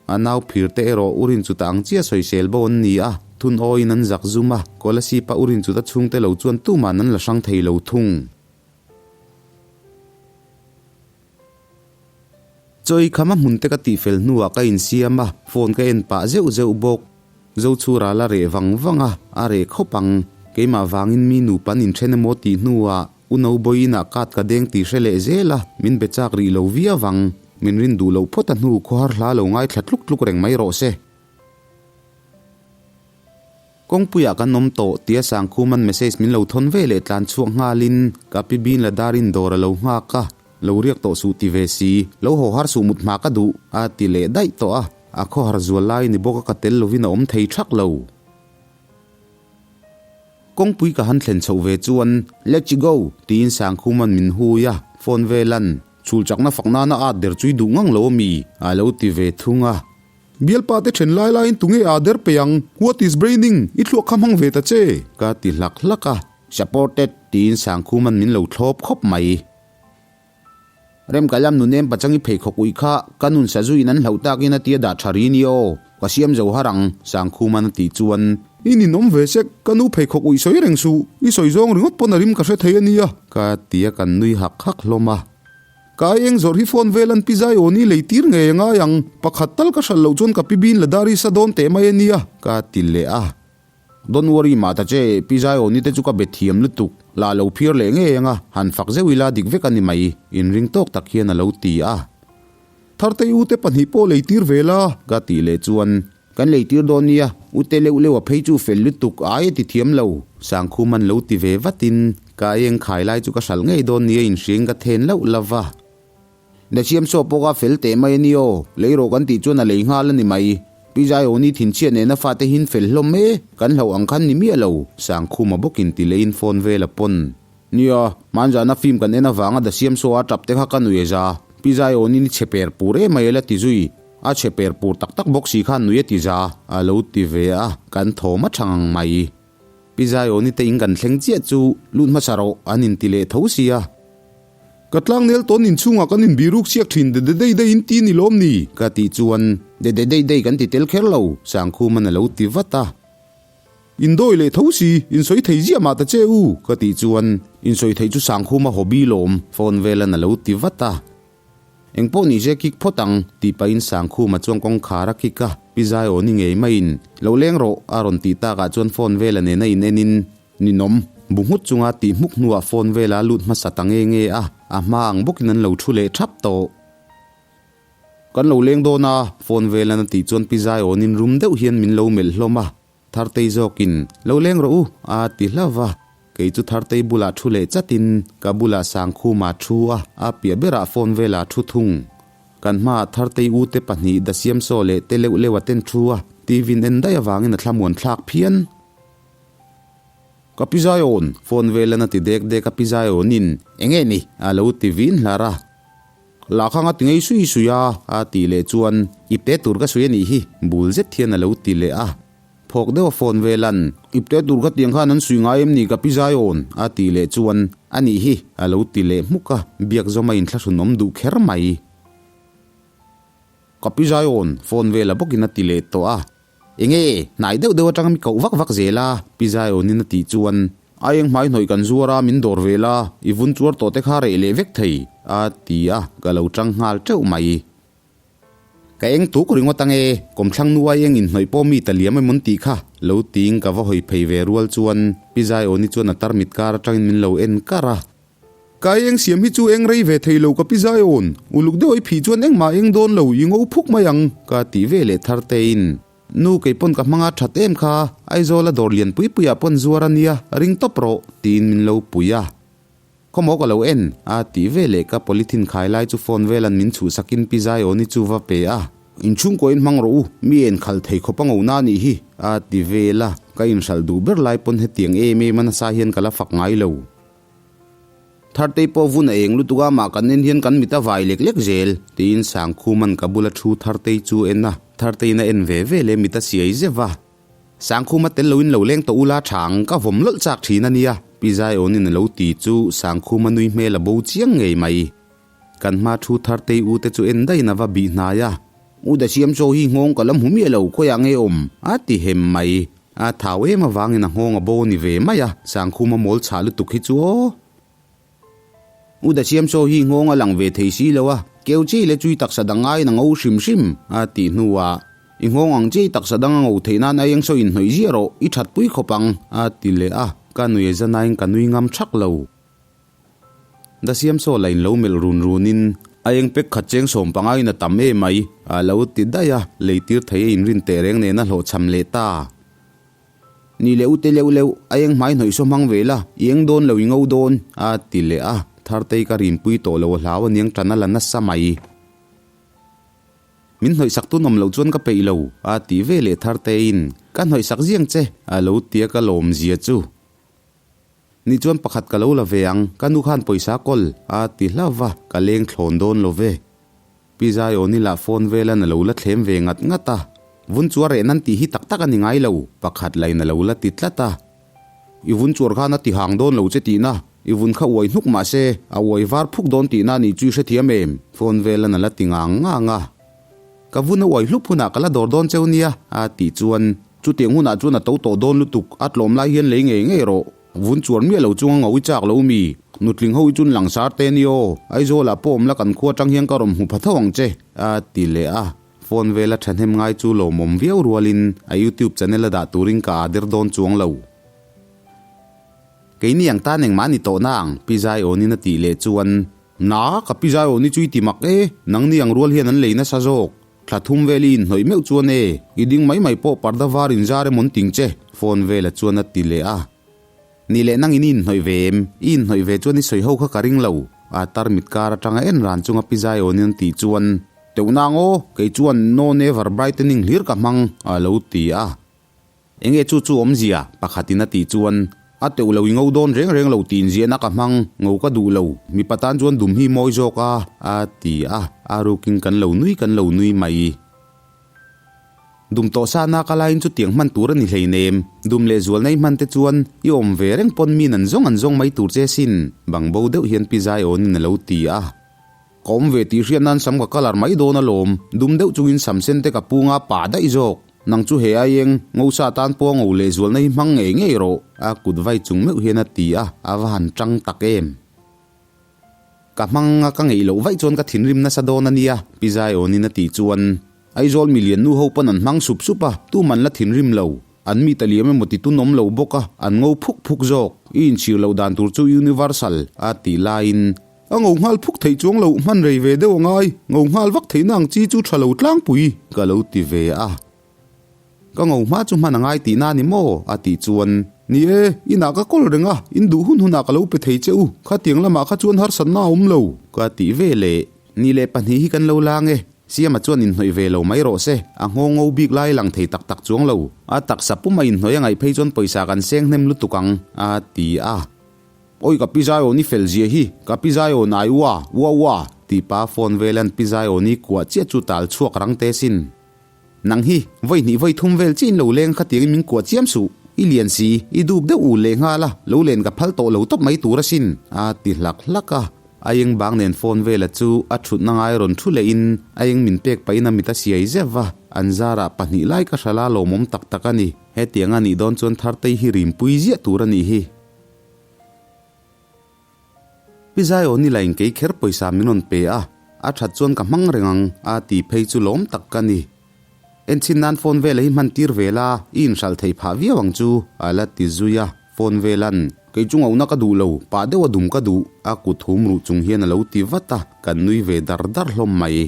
A nau phir te erawh U Rin chuta ang chiah sawisel bo an ni a, thun awiin an zak zum a, Kolasib-a U Rin chuta chhungte lo chuan tuman an la hrang thei lo thung. Chawi kham a hmun te ka tihfel hnuah ka insiam a, phone ka en pah zeuh zeuh bawk. Zochhura la reh vang vang a, a reh khawp ang. Keimah vangin mi nupa an inthen emaw tih hnuah U Nobawi inah card ka deng tih hre leh zel a, min be chak rih lo viau vang. Min rin duh loh phawt a hnu khawhar hla lo ngaithla tluk tluk reng mai rawh se. Kawngpuiah kan awm tawh tia Sangkhuman message min lo thawn ve leh tlan chhuak nghalin ka pi Bin la darin dawr a lo nghak a, lo riak tawh suh ti ve si, lo haw har suh mut hma ka duh a ti leh daih tawh a, a khawhar zual lai ni bawk a ka tel lovin a awm thei thak lo. Kawngpui ka han thlen chhoh ve chuan Let's go tiin Sangkhuman min hui a, phone velan chhul chakna fak nana at der chu i duh ngang lo ami a lo ti ve thung a. Bialpa te then lai laiin tunge aa der pe ang? What is braining? I thluak kha hmang ve ta che! Ka ti hlak hlak a, Supported tiin Sangkhuman min lo thlawp khawp mai. Remkalam nunem pachang i pheikhawk uih kha ka nun sazuiin an hlauh takin a tia dah tha ri ni aw, ka siam zo har ang, Sangkhuman a tih chuan. I ninawm ve sek, ka nu pheikhawk uih sawi reng suh, i sawi zawng ringawt pawn a rim ka hre thei a nia. Ka ti a kan nui hak hak hlawm a. Ka ai eng zawrh hi phone vel an pi zai aw ni lei tir ngei a ngai ang, pakhat tal ka hralh loh chuan ka pi bin la dar i sa dawn teh mai a nia. Ka ti leh a. Don't worry mah ta che, pi zai aw ni te chu ka bet thiam lutuk, lah lo phiar leh ngei ang a, han fak zeuh ila dik vek a ni mai, inring tawk tak hian a lo ti a. Thartei u te pahnih pawh lei tir ve la. Ka tih leh chuan, Kan lei tir dawn nia, u te leuh leuh a phei chu fel lutuk, ai a ti thiam lo. Sangkhum an lo ti ve vatin, ka eng khai lai chu ka hralh ngei dawn nia inhriain ka then lauh lo va. Na siam saw pawh ka fel teh mai a ni aw, lei rawh kan tih chuan a lei nghal a ni mai. Pi Zaiawni thinchhiat nena fate hin fel hlawm e, kan hlauh ang khan ni miah lo, Sangkhuma bawkin ti leiin phone vel a pawn. Nia, hmanzahna film kan en avanga da siam saw a tap te kha ka nui a za. Pi Zaiawnin i chhe per pur em ai a la ti zui. A chhe per pur tak tak bawk si khan nui a ti za. A lo ti ve a, kan thawm a tha ngang mai. Pi Zaiawni te in kan thleng chiah chu lut hmasa rawh an inti leh tho sia. Ka tlangnel tawn inchhungah kan inbiruk siak thin de de dei dei in ti ni lawm ni? Ka tih chuan de de dei dei kan ti tel kher lo, Sangkhuman a lo ti vat a. Indawi leh tho si, insawi thei ziah mah ta che u, ka tih chuan insawi theih chu Sangkhuma hobby lawm phone velan a lo ti vat a. Engpawh ni se kik phawt ang, tih pahin Sangkhuma chuan kawngkhar a kik a, Pi Zaiawni ngei maiin, Lo leng rawh, a rawn tih takah chuan phone vela nena in enin, Ninawm, bu nghut chunga tih hmuk hnuah phone vela a lut hmasa ta nge nge a, a hma ang bawkin an lo thu leh thap tawh. Kan lo leng dawn a, phone velan a tih chuan Pi Zaiawnin rum deuh hian min lo melh hlawm a, Thartei zawkin, Lo leng rawh u, a ti hlauh a. Kei chu Thartei bulah thu leh chatin ka bulah Sangkhuma thu a, a piah berah phone vela thu thung. Kan hmaah Thartei ute pahnih Dasiamsaw leh te leuh leuh a ten thu a, TV in en daih avangin a thlamuan thlak phian. Ka pi Zion, phone velan a ti dek dek a pi Zionin, Enge ni? a lo ti vin hlar a. Lahkhang a ti ngei sui sui a, a tih leh chuan, Ipte tur ka sui a nih hi, bul zet hian a lo ti leh a. Phawk deuh a phone velan, Ipte tur ka tiang khan an sui ngai em ni ka pi Zion? a tih leh chuan, A nih hi, a lo ti leh hmuk a, biak zawm a inthlahrun awm duh kher mai. Ka pi Zion, phone vela bawkin a ti leh tawh a. Enge, hnai deuh deuh atanga mi koh vak vak zel a, Pi Zaiawnin a tih chuan, A eng hmai hnawih kan zuar a, min dawr ve la, i vun chuar tawh te kha reh leh vek thei, a ti a, ka lo tang nghal teuh mai. Ka eng tuk ringawt ange, kawmthlang nu ai eng inhnawih pawh mi ta liam emawn tih kha, lo ting ka va hawi phei ve rual chuan, Pi Zaiawni chuan a tarmit kar atangin min lo en kar a. Ka eng siam hi chu eng rei ve thei lo ka pi Zion, uluk deuh i phih chuan engmah eng dawn lo i ngo phuk mai ang ka tih ve leh thar tein. Nu kei pawn ka hmanga that em kha, Aizawl a dawr lian pui pui ah pawn zuar a nia, ring tawp rawh tiin min lo pui a. Khawmaw ka lo en a tih ve leh ka polythene khai lai chu phone velan min chhuhsakin pi Zion-i chu va pe a. Inchhungkuain hmang rawh u, mi en khal thei khawp a ngo na nih hi a ti vel a, ka inhralh duh ber lai pawn hetiang em em a nasa hian ka la fak ngai lo. Thartei pawh vun a eng lutuk a, mah kan en hian kan mit a vai lek lek zel, tiin Sangkhuman ka bula thu Thartei chu en a, Tharteiin a en ve ve leh mit a siai zeuh a. Sangkhuma tel loin lo leng tawh ula tha ang, ka vawm lawlh chak thin a nia, Pi Zaiawnin a lo ti chu Sangkhuma nui hmel a bo chiang ngei mai. Kan hma thu Thartei u te chu en daihin a va bih hnai a. U da siam chaw hi nghawng ka la hmu miah lo, khawiah nge awm? A ti hem mai. A thau em avangin a nghawng a bo ni ve mai a, Sangkhuma mawl chhah lutuk hi chu aw. U da siam chaw hi nghawng a lang ve thei si lo a, keu chei leh chui taksa dang ngaiin a ngo hrim hrim, a tih hnuah, I nghawng ang chei taksa dang a ngo theih nan a eng saw inhnawih ziah rawh, i thatpui khawp ang, a ti leh a, ka nui a zanain ka nui ngam thak lo. Da siam saw la in lo melh run run in a eng pek khat cheng sawm panga in a tam em mai a lo ti daih a, lei tir thei a inrin teh reng nen a hlawhchham leh ta. Ni leh ute leuh leuh a eng hmai hnawih saw hmang ve la, i eng dawn lo i ngo dawn a ti leh a, Thartei ka rinpui tawh lo a hlau aniang tan a la nasa mai. Min hnawih sak tun awm loh chuan ka peih lo a ti ve leh Tharteiin ka hnawih sak ziang che a lo tia ka lawm zia chu. Ni chuan pakhat ka lo la ve ang, ka nu khan pawisa kawl a ti hlauh va, ka leng thlawn dawn lo ve. Pi Zaiawni lah phone velan a lo la thlem ve ngat ngat a, vun chuar reh nan tih hi tak tak a ni ngai lo, pakhat lain a lo la ti tlat a. I vun chuar khan a ti hang dawn lo che tihna, i vun kha uai hnuk mah se, a uai var phuk dawn tihna a nih chu i hrethiam em? Phone velan a la ti ngang ngang a. Ka vun a uai hlup hunah ka la dawr dawn cheu nia, a tih chuan. Chutiang hunah chuan a to tawh dawn lutuk, a tlawm lai hian lei ngei ngei rawh. Vun chuan miah lo chunga ngawi chak lo mi, nutling ho hi chun langsar te ni aw, Aizawl ah pawh awm la kan khua atang hian ka rawn hmu pha tho ang che, a ti leh a. Phone vela thahnem ngai chu lawmawm viau rualin a YouTube channel a dah turin ka aa der dawn chuang lo. Keini ang tan engmah ni tawh na ang, Pi Zaiawnin a tih leh chuan. Na, ka Pi Zaiawni chu i ti mak e, nangni ang rual hian an lei nasa zawk. Thla thum vel i inhnawih meuh chuan e, i ding mai mai pawh parda var inzar emawn ting che, phone vela chuan a ti leh a. Ni leh nangin i inhnawih ve em? I inhnawih ve chuan i sawi ho kha ka ring lo, a tarmit kar atanga en ran chunga Pi Zaiawnin an tih chuan, Teuh nang aw, kei chuan no never brightening hlir ka hmang, a lo ti a. Enge chu chu awmzia? Pakhatin a tih chuan, A teuh lo i ngo dawn reng reng lo tiin ziahna ka hmang, ngo ka duh lo, mipa tan chuan dum hi mawi zawk a, a ti a, a rukin kan lo nui kan lo nui mai. Dum tawh sa na ka laiin chutiang hman tur a ni hleinem, dum leh zual nei hman te chuan i awm ve reng pawn min an zawng an zawng mai tur che sin, bang bo deuh hian Pi Zaiawnin a lo ti a. Ka awm ve tih hriat nan sam ka colour mai dawn alawm, dum deuh chungin sam sen te ka pu nga pah daih zawk. Nang chu he aieng, ngosa tan pawh ngo leh zualna hi hmang ngei ngei rawh, a kut vai chung meuh hian a ti a, a va han tang tak em. Ka hmang a ka ngeih loh vaih chuan ka thinrim nasa dawn a nia, Pi Zaiawnin a tih chuan Aizawl milian nu ho pawn an hmang sup sup a, tuman la thinrim lo. An mi ta liam emaw ti tun awm lo bawk a, an ngo phuk phuk zawk. I inchhir loh dan tur chu universal a tih laiin. A ngo nghal phuk theih chuang loh hman rei ve deuh a ngai, ngo nghal vak theihna ang chi chu tha lo tlangpui. Ka lo ti ve a. Ka ngo hma chu hman a ngai tihna a ni maw? a tih chuan. Ni e, inah ka kawl reng a, in duh hun hunah ka lo pe thei che u, khatiang lamah kha chuan harsatna a awm lo. Ka tih ve leh, Ni leh pahnih hi kan lo lang e, Siama chuan inhnawih ve lo mai rawh se, a nghaw ngo bik lai lang thei tak tak chuang lo. A taksa pum a inhnawih a ngaih phei chuan pawisa kan seng hnem lutuk ang, a ti a. Awi ka pi Zaiawni fel zia hi, ka pi Zaiawn ai ua, ua ua, tih pa phone velan pi Zaiawni kuah chiah chu tal chhuak rang te sin. Nang hi, vawi hnih vawi thum vel chiin lo leng khatiangin min kuah chiam suh. I lian si, i dup deuh ul leh nghal a, lo len ka phal tawh lo tawp mai tur asin, a ti hlak hlak a. A eng bang nen phone vela chu a thutna ngai rawn thu lehin a eng min pek pahin a mit a siai zeuh va, an zarah pahnih lai ka hrala lawmawm tak tak a ni. Hetiang a nih dawn chuan Thartei hi rimpui ziah tur a nih hi. Pi Zaiawni lain kei kher pawisa min rawn pe a, a that chuan ka hmang reng ang a ti phei chu lawm tak ka ni. Enchhin nan phone vela hi hman tir ve la, i inhralh theih phah viau ang chu, a la ti zui a, phone velan, Kei chu ngauna ka duh lo, pah deuh a dum ka duh, a kut hum ruh chung hian a lo ti vat a, kan nui ve dar dar hlawm mai.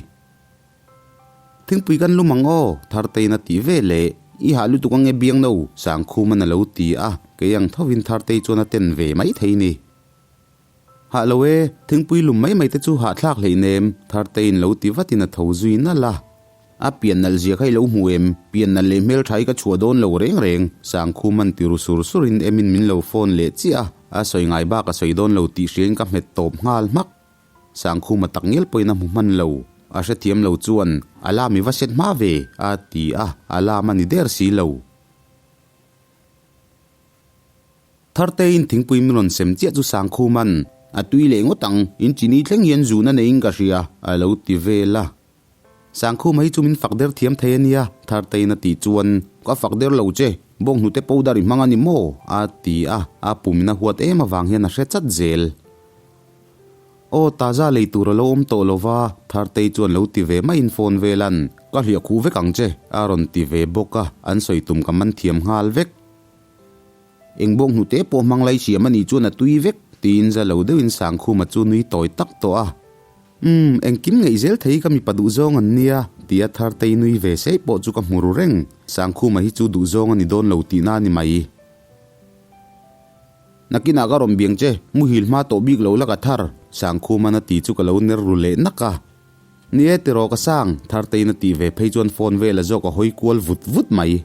Thingpui kan lum ang aw, Thartein a ti ve leh. I hah lutuk ange Biangno, Sangkhuman a lo ti a, kei ang thovin Thartei chuan a ten ve mai thei ni. Hah lo e, thingpui lum mai mai te chu hahthlak hleinem, Thartein lo ti vatin a tho zui nalh a. A pian nalh zia kha i lo hmu em? Pian nalh leh hmeltha hi ka chhuah dawn lo reng reng, Sangkhuman ti ru sur surin Emin min lo phone leh chiah a, a sawi ngai bak a sawi dawn lo tih hriain ka hmet tawp nghal hmak. Sangkhuma tak ngial pawhin a hmu hman lo. A hrethiam lo chuan, Alarm i va set hma ve, a ti a, alarm a ni der si lo. Thartein thingpui min rawn sem chiah chu Sangkhuman, A tui leh ngawt ang, in chini thleng hian zun a neiin ka hria, a lo ti vel a. Sangkhuma hi chu min fak der thiam thei a nia, Thartein a tih chuan, Ka fak der lo che, bawnghnute powder i hmang a ni maw? a ti a, a pumin a huat em avang hian a hre chat zel. Aw, taza lei tur a lo awm tawh lo va, Thartei chuan lo ti ve maiin phone velan, Ka hliah khuh vek ang che, a rawn ti ve bawk a, an sawi tum ka man thiam nghal vek. Eng bawk hnute pawh hmang lai siam a nih chuan a tui vek, tiin za lo deuhin Sangkhuma chu nui tawi tak tawh a. Umm, engkim ngeih zel thei ka mipa duhzawng an nia, tia Thartei nui ve sei pawh chu ka hmu ru reng. Sangkhuma hi chu duhzawng a ni dawn lo tihna a ni mai. Nakinah ka rawn biang che, muhil hma tawh bik lo la ka thar, Sangkhuman a ti chu ka lo ner ru leh nak a. Ni e tiraw ka sang, Thartein a tih ve phei chuan phone vel a zawk a hawi kual vut vut mai.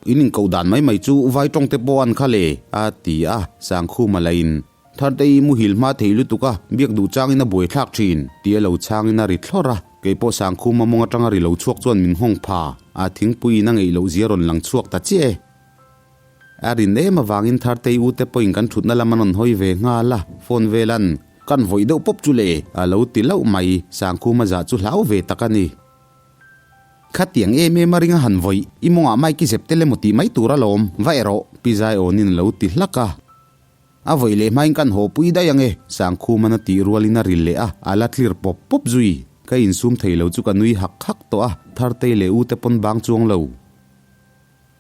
In inkoh dan mai mai chu vai tawng te pawh an kha le, a ti a, Sangkhuma lahin, Thartei muhil hma thei lutuk a, biak duh changin a buaithlak thin, tia lo changin a ri thlawr a. Kei pawh Sangkhuma mawng atanga ri lo chhuak chuan min nghawng pha, a thingpuiin a ngeih loh zia rawn lang chhuak ta chiah e. A rin em avangin Thartei u te pawhin kan thutna lam an rawn hawi ve nghal a, phone velan kan vawih deuh pawp chu le a lo ti lauh mai, Sangkhuma zah chu hlau ve tak a ni. Khatiang em em a ring a han vawih, i mawngah mic i zep tel emaw tih mai tur alawm, va erawh, Pi Zaiawnin a lo ti hlak a. A vawih leh hmain kan haw pui daih ange, Sangkhuman a tih rualin a ril leh a, a la tlir pawp pawp zui. Ka insum thei lo chu ka nui hak hak tawh a, Thartei leh u te pawn bang chuang lo.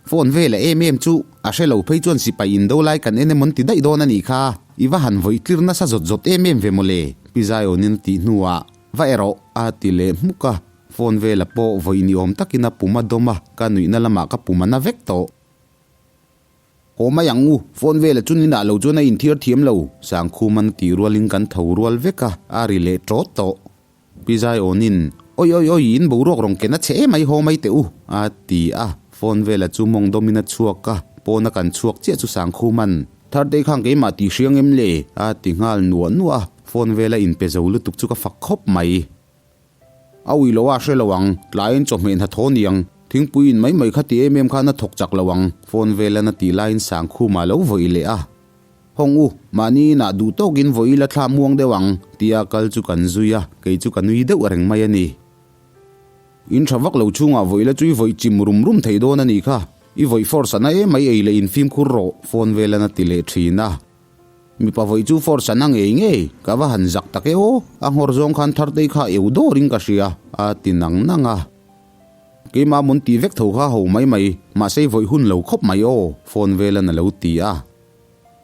Phone vela em em chu a hre lo phei chuan sipai indo lai kan en emawn ti daih dawn a nih kha. I va han vawih tlir nasa zawt zawt em em ve mawle, Pi Zaiawnin a tih hnuah va erawh a ti leh hmuk a. Phone vela pawh vawih ni awm takin a pum a dawm a, ka nuihna lamah ka pum a na vek tawh. Haw mai ang u, phone vela chu ninah lo chuan a inthiar thiam lo, Sangkhuman a tih rualin kan tho rual vek a, a ri leh tawt tawh. Pi Zaiawnin, Oi oi oi, in boruak rawn ken a che em ai haw mai teh u, a ti a. Phone vela chu mawng dawmin a chhuak a, pawna kan chhuak chiah chu Sangkhuman, Thartei khan keimah tih hriang em le? a ti nghal nuah nuah a. Phone vela inpe zo lutuk chu ka fak khawp mai. A ui lo a hre lo ang, tlaiin chawhmeh hna thaw niang, thingpui in mai mai kha ti em em khan a thawk chak lo ang, phone velan a tih laiin Sangkhuma a lo vawih leh a. Hawng u, mahni inah duh tawkin vawi la thla muang deuh ang, tia kal chu kan zui a, kei chu ka nui deuh reng mai a ni. In tha vak lo chhungah vawi la chu i vawi chim rum rum thei dawn a nih kha, i vawi force a na em mai ei leh in fimkhur rawh, phone velan a ti leh thin a. Mipa vawi chu force an a ngei ngei, ka va han zak tak e aw, a nghawr zawng khan Thartei kha eu dawrin ka hria, a ti nang nang a. Keimah mawn tih vek tho kha ho mai mai, mahse i vawi hun lo khawp mai aw, phone velan a lo ti a.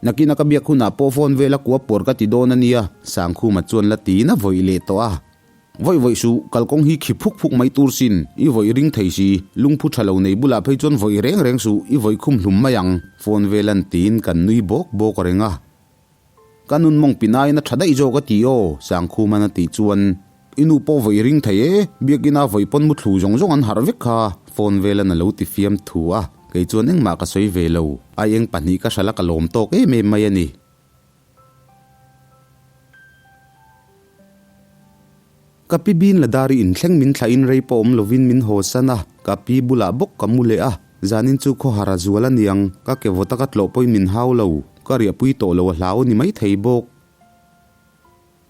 Nakin a ka biak hunah pawh phone vela kua puar ka ti dawn a nia, Sangkhuma chuan la tiin a vawi leh tawh a. Vawi vawi suh, kalkawng hi khi phuk phuk mai tur sin, i vawi ring thei si, lungphu tha lo nei bulah phei chuan vawi reng reng suh, i vawi khum hlum mai ang, phone velan tiin kan nui bawk bawk reng a. Ka nun mawng pinain a tha daih zawk a ti aw, Sangkhuman a tih chuan, I nu pawh vawi ring thei e, biakina vawi pawn muthlu zawng zawng an harh vek kha, phone velan a lo ti fiam thu a, kei chuan engmah ka sawi ve lo, aieng pahnih ka hralh a ka lawm tawk em em mai a ni. Ka pi bin la dar i inthleng min thlahin rei pawh awm lovin min haw san a, ka pi bulah bawk ka mu leh a, zanin chu khawhar a zual aniang, ka ke vawt a ka tlawh pawhin min hau lo, ka riahpui tawh lo a hlau a ni maithei bawk.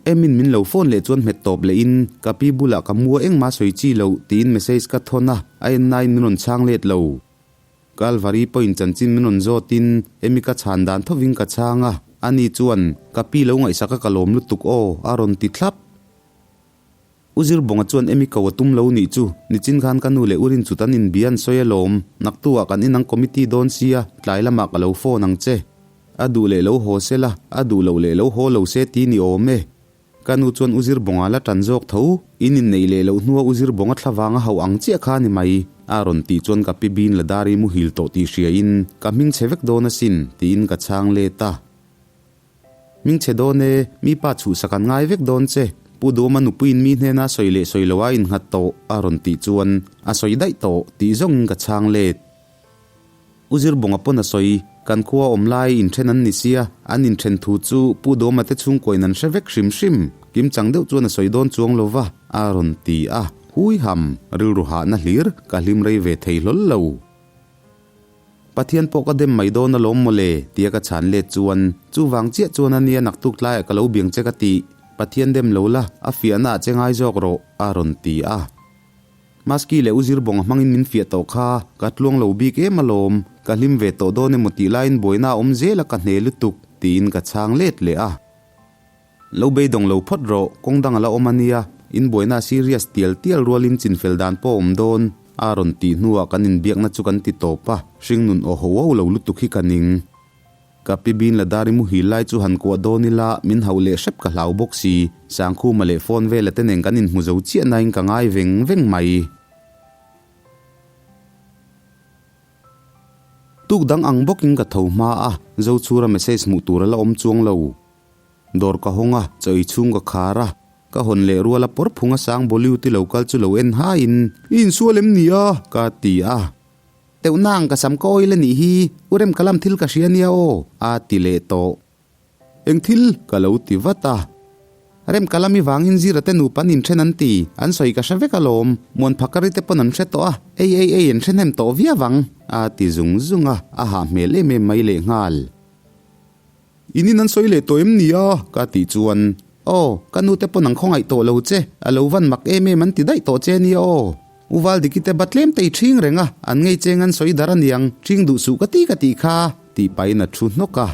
Emin min lo phone leh chuan hmet tawp lehin ka pi bulah ka mu a engmah sawi chi loh tiin message ka thawn a, a en nain min rawn chhang let lo. Kalvari pawhin chanchin min rawn zawtin Emi ka chhan dan thovin ka chhang a, ani chuan, Ka pi lo ngaihsak a ka lawm lutuk aw, a rawn ti thlap. U Zirbawnga chuan Emi ko a tum lo nih chu, nichin khan ka nu leh u Rinchut an inbia an sawi alawm, naktuah kan inang committee dawn sia, tlai lamah ka lo phone ang che. A duh leh lo haw se la, a duh loh leh lo haw lo se ti ni awm e. Ka nu chuan U Zirbawnga la tan zawk tho, in inneih leh loh hnua U Zirbawnga thla vanga hauh ang chiah kha ni mai, a rawn tih chuan ka pi Bin Ladari muhil tawh tih hriain, Ka hming chhe vek dawn asin, tiin ka chhang let a. Hming chhe dawn e, mi pa chhuhsak an ngai vek dawn che, Pu Duama nupuiin mi hnena sawi leh sawi lo a innghat tawh, a rawn tih chuan, A sawi daih tawh, tih zawngin ka chhang let. U Zirbawnga pawn a sawi, Kan khua awm lai inthen an ni sia, an inthen thu chu Pu Dawma te chhungkuain an hre vek hrim hrim, kimchang deuh chuan a sawi dawn chuang lo va, a rawn ti a. Hui ham, rilru hahna hlir, ka hlim rei ve thei hlawl lo. Pathian pawh ka dem mai dawn alawm mawle, tia ka chhan let chuan, Chuvang chiah chuan a nia naktuk tlaiah ka lo biang che ka tih, Pathian dem lo la, a fiahna ah che ngai zawk rawh, a rawn ti a. Maski leh U Zirbawnga hmangin min fiah tawh kha, ka tluang lo bik em alawm, ka hlim ve tawh dawn emaw tih laiin buaina a awm zel a ka hne lutuk, tiin ka chhang let leh a. Lo beidawng lo phawt rawh, kawng dang a la awm a nia, in buaina a serious tial tial rualin chinfel dan pawh a awm dawn, a rawn tih hnuah kan inbiakna chu kan ti tawp a, hringnun aw ho ho lo lutuk hi ka ning. Ka pi bin la dar i muhil lai chu han kuah dawn ila min hauh leh hrep ka hlau bawk si. Sangkhuma leh phone vela te nen kan inhmu zo chiah nain ka ngai veng veng mai. Tuk dang ang bawkin ka tho hma a, Zochhura message hmuh tur a la awm chuang lo. Dawr ka hawng a, chaw ei chhung ka khar a, ka hawn leh rual a pawr phung a sang Bollywood i lo kal chu lo en haiin, I insual em ni a? ka ti a. Teuh nang ka sam ka oil a nih hi, u rem ka lam thil ka hria nia aw, a ti leh tawh. Eng thil? ka lo ti vat a. Rem ka lam i vangin Zira te nupa an inthen an ti, an sawi ka hre vek alawm, muan phakari te pawn an hre tawh a, ei ei ei an hre hnem tawh viau ang, a ti zung zung a, a hah hmel em em mai lehnghal. In in an sawi leh tawh em ni a? Ka tih chuan, Aw, ka nu te pawn an khawngaih tawh lo che, a lo van mak em em an ti daih tawh che nia aw. U Valdiki te ba tlem te i ṭhing reng a, an ngei cheng an sawi dar aniang, ṭhing duh suh ka ti ka tih kha, tih pahin a ṭhu hnawk a.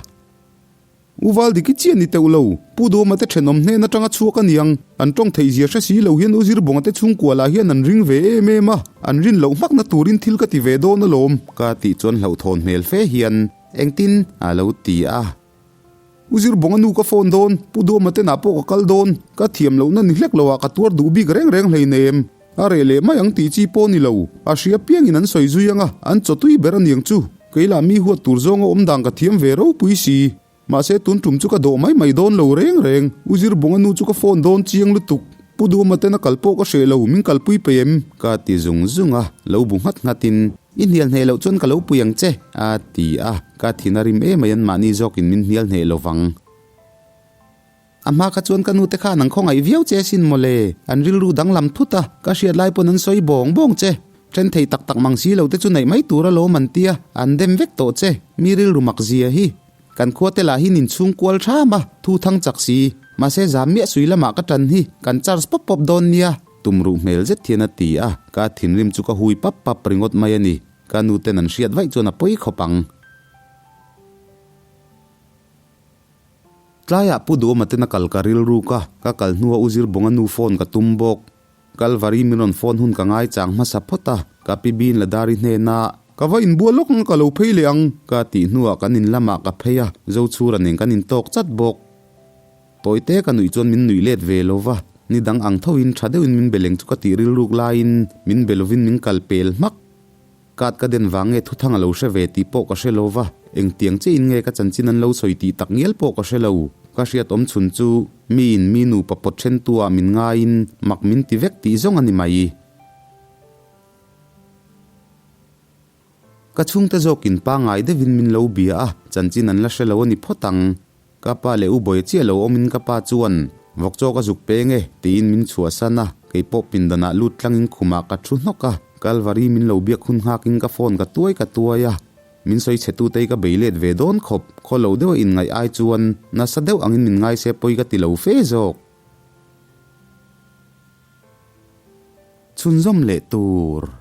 U Valdiki chiah ni teuh lo, Pu Duhawma te ṭhenawm hnen aṭanga chhuak aniang, an ṭawng theih zia hre si lo hian U Zirbawnga te chhungkua lah hian an ring ve em em a, an rin loh hmakna turin thil ka ti ve dawn alawm, ka tih chuan hlauhthawn hmel fe hian Engtin? a lo ti a. U Zirbawnga nu ka phone dawn, Pu Duama te nah pawh ka kal dawn, ka thiam lohna ni hlek lo ah ka tuar duh bik reng reng hleinem. A reh leh mai ang tih chi pawh ni lo, a hria piangin an sawi zui ang a, an chaw tui ber aniang chu. Kei lah mi huat tur zawnga awm dan ka thiam ve ropui si. Mahse tun tum chu ka dawh mai mai dawn lo reng reng, U Zirbawnga nu chu ka phone dawn chiang lutuk. Pu Duama ten a kal pawh ka hreh lo, min kalpui peih em? Ka ti zung zung a, lo bu nghat nghatin. I hnial hneh loh chuan ka lo pui ang che, a ti a, ka thin a rim em mai an mahni zawkin min hnial hneh lo vang. A hma kha chuan ka nu te khan an khawngaih viau che asin mawle, an rilru danglam thut a, ka hriat lai pawn an sawi bawng bawng che. Then thei tak tak mang si lo te chu neih mai tur alawm an tia, an dem vek tawh che, mi rilru mak zia hi. Kan khua te lah hi nin chhung kual ṭham a, thu thang chak si, mahse zam miah sui lamah ka ṭan hi, kan charge pawp pawp dawn nia. Tum ruh hmel zet hian a ti a, ka thinrim chu ka hui pap pap ringawt mai a ni. Ka nu ten an hriat vaih chuan a pawi khawp ang. Tlaiah Pu Duhawma tena kal ka rilruk a, ka kal hnua U Zirbawnga nu phone ka tum bawk. Kalvari min rawn phone hun ka ngaichang hmasa phawt a, ka pi Bin Ladari hnena, Ka va inbual lawk ang ka lo phei leh ang, ka tih hnuah kan in lamah ka phei a, Zochhura nen kan intawk chat bawk. Tawite ka nuih chuan min nuih let ve lo va, ni dang ang thoin tha deuhin min be leng chu ka tih rilruk laiin min be lovin min kal pel hmak. Kat ka den vang nge thuthang a lo hre ve tih pawh ka hre lo va, engtiang chiahin nge ka chanchin an lo sawi tih tak ngial pawh ka hre lo. Ka hriat awm chhun chu miin mi nupa pawt then tu ah min ngaiin mak min ti vek tih zawng a ni mai. Ka chhungte zawkin pangngai deuhin min lo bia a, chanchin an la hre lo a ni phawt ang. Ka pa leh u Bawia chiah lo awmin ka pa chuan, Vawk chaw ka zuk peng e, tiin min chhuahsan a, kei pawh pindanah lut tlangin khumah ka thu hnawk a, Kalvari min lo biak hun nghakin ka phone ka tuai ka tuai a, min sawi chhe tutei ka bei let ve dawn khawp, khaw lo deuha inngaih ai chuan nasa deuh angin min ngai se pawi ka ti lo fe zawk. Chhunzawm leh tur.